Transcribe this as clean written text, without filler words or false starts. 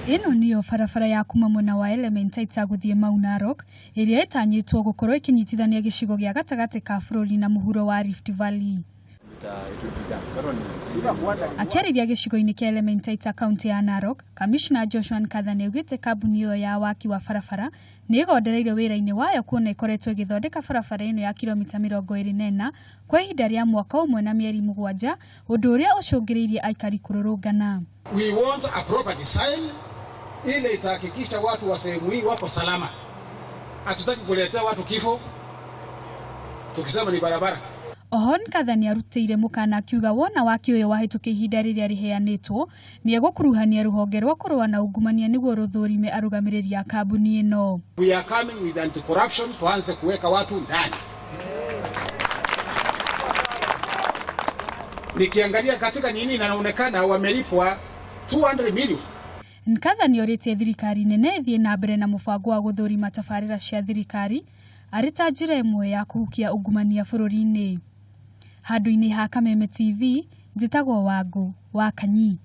Ĩno nĩyo barabara ya kuma mwena wa Elementaita gũthiĩ Mau Narok, ĩrĩa ĩtanyĩtwo gũkorwo ĩkĩnyitithania gĩcigo gĩa gatagatĩ ka bũrũri na mũhuro wa Rift Valley. Akĩarĩria gĩcigo-inĩ kĩa Elementaita kaunti ya Narok, Kamishna Joshua Nkatha nĩaugĩte kambuni ĩyo ya waki wa barabara nĩ ĩgondereire wĩra-inĩ wayo kuona ĩkoretwo ĩgĩthondeka barabara ĩno ya kilomita 24 kwa ihinda rĩa mwaka ũmwe na mĩeri 7, ũndũ ũrĩa ũcũngĩrĩirie aikari kũrũrũngana. We want a proper design ile itahakikisha watu wa sehemu hii wako salama. Hatutaki kuletea watu kifo tukisema ni barabara. Oho Nkatha nĩarutĩire mũkana akiuga wona waki ũyũ wahĩtũka ihinda rĩrĩa rĩheanĩtwo nĩegũkuruhania rũhonge rwa kũrũa na ungumania nĩguo rũthũrime arũgamĩrĩri a kambuni ĩno. We are coming with anti-corruption, tuanze kuweka watu ndani. Nikiangalia katika nini inaonekana wamelipwa 200 million. Nkatha nĩorĩtie thirikari nene ĩthiĩ na mbere na mũbango wa gũthũrima tabarĩra cia thirikari arĩ ta njĩra ĩmwe ya kũhukia ungumania bũrũri-inĩ. Handũ-inĩ ha Kameme TV, njĩtagwo Wangũ wa Kanyi.